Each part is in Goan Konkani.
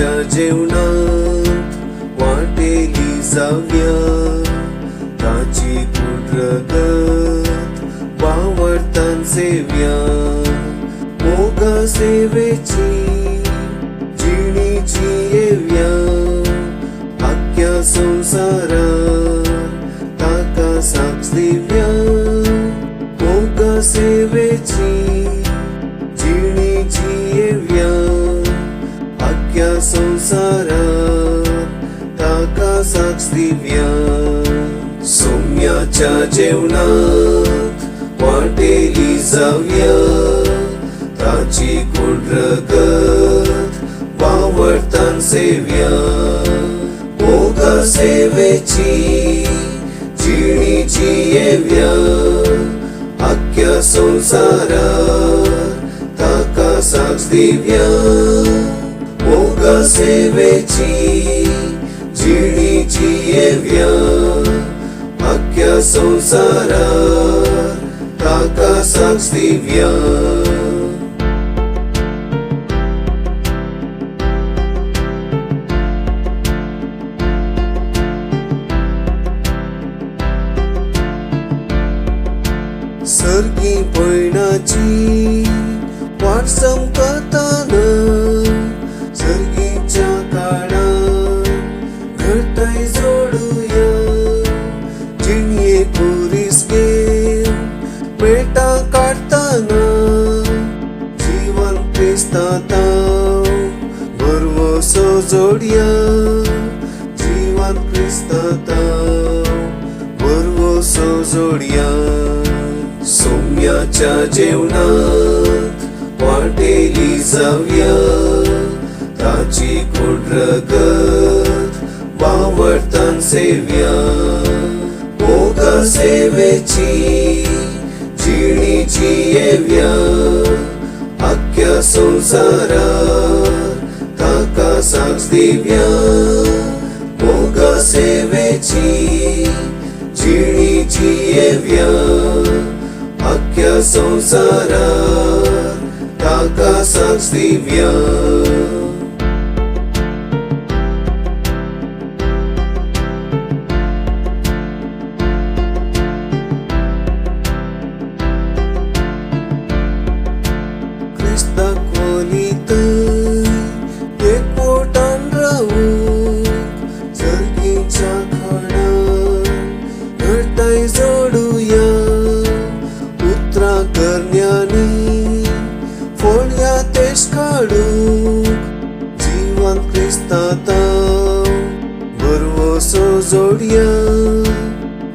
सोम्याच्या जेवणात वाटेली जाव्या, ताची कूड रगत वावरतान सेव्या. मोगा सेवेची जिणीची येव्या, आख्या संवसारार ताका साक्ष दिव्या. मोगा सेवेची जिणीची येव्या, आख्या संवसारार ताका साक्ष दिव्या. सोम्याच्या जेवणात वाटेली जाव्या, ताची कूड रगत वावरतान सेव्या. मोगा सेवेची जिणीची येव्या, आख्या संवसारार ताका साक्ष दिव्या. मोगा सेवेची जिणीची येव्या, आख्या संवसारार ताका साक्ष दिव्या. सर्गी पयणाची वाट चमकताना, सर्गीच्या काळान घटाय जोडुया. जिणये कुरीस घेवन मेळटा काडटना, जिवन क्रिस्तांव भरवसो जोडया. जिवन क्रिस्तांव भरवसो जोडया. सोम्याच्या जेवणात वाटेली जाव्या, ताची कूड रगत वावरतान सेव्या. मोगा सेवेची जिणीची येव्या, आख्या संवसारार ताका साक्ष दिव्या. मोगा सेवेची जिणीची येव्या, आख्या संवसारार ताका साक्ष दिव्या. क्रिस्ताक वलितय एकवटान रावूंक, सर्गीच्या खणान घटाय जोडुया. उतरां करण्यांनी फोडया तेश काडूंक, जिवन क्रिस्तांव भरवसो जोडया.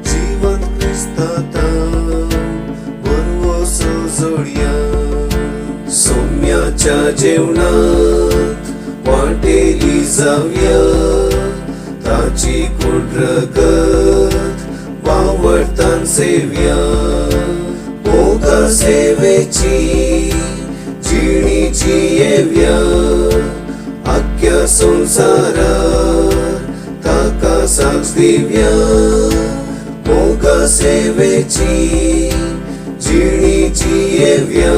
जिवन क्रिस्तांव भरवसो जोडया. सोम्याच्या जेवणात वाटेली जाव्या, ताची कूड रगत वावरतान सेव्या. मोगा सेवेची जिणीची येव्या, आख्या संवसारार ताका साक्ष दिव्या. मोगा सेवेची जिणीची येव्या,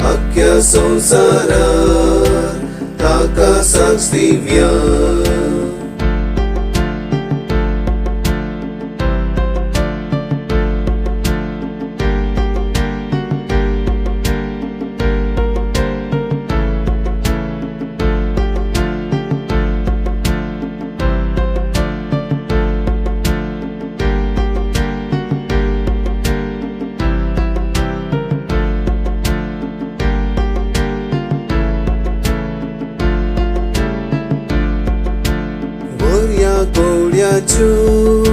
आख्या संवसारार ताका साक्ष दिव्या. बऱ्या गोड्याच्यो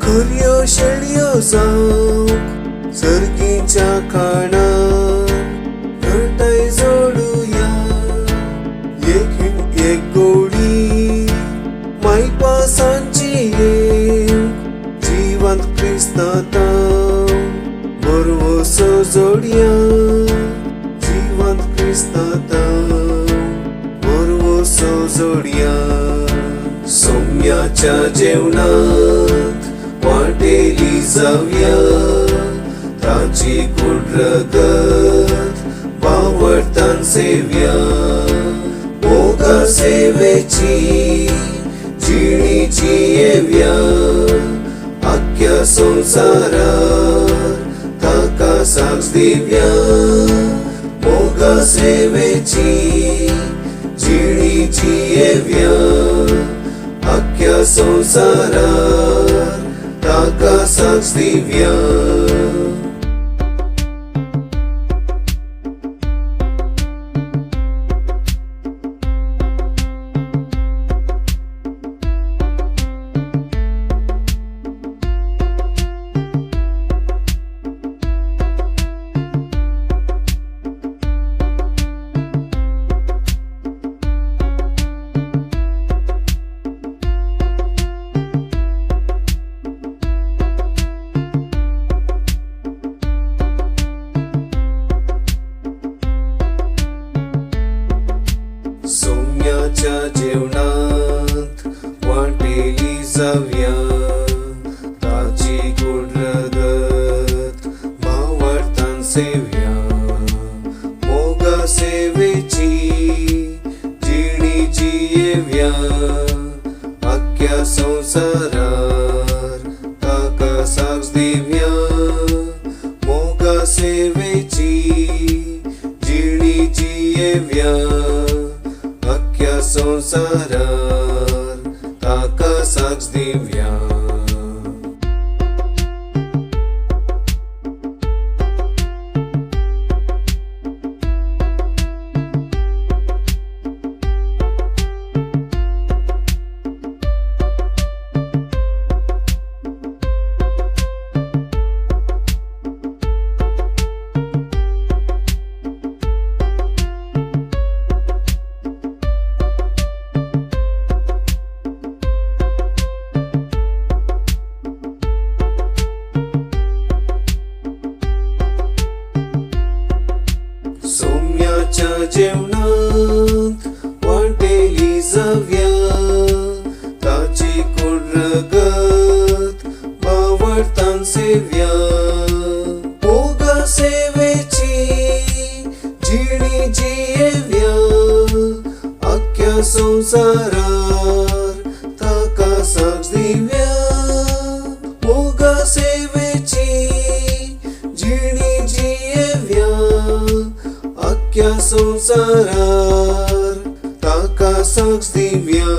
खऱ्यो शेळयो जावंक, सर्गीच्या खाणान घटाय जोडुया. एक एक गोडी मायपासांची येवंक, जिवंत क्रिस्तांव भरवसो जोडया. जिवंत क्रिस्तांव भरवसो जोडया. सोम्याच्या जेवणात वाटेली जाव्या, ताची कूड रगत वावरतान सेव्या. मोगा मोगा सेवेची जिणी जियेव्या आख्या संवसारार ताका साक्ष दिव्या. मोगा सेवेची जिणी जियेव्या आख्या संवसारार ताका साक्ष दिव्या. सोम्याच्या जेवणात वाटेली जाव्या ताची गोड रगत भावार्थान सेव्या. मोगा सेवेची जिणी जियेव्या आख्या संवसारार ताका साक्ष दिव्या. मोगा सेवेची जिणी जियेव्या आख्या संवसारार ताका साक्ष दिव्या. सोम्याच्या जेवणात वाटेली जाव्या ताची गोड रगत भावार्थान सेव्या. मोगा सेवेची जिणी जियेव्या आख्या संवसारार ताका साक्ष दिव्या. मोगा सेवेची जिणी जियेव्या आख्या संवसारार ताका साक्ष दिव्या.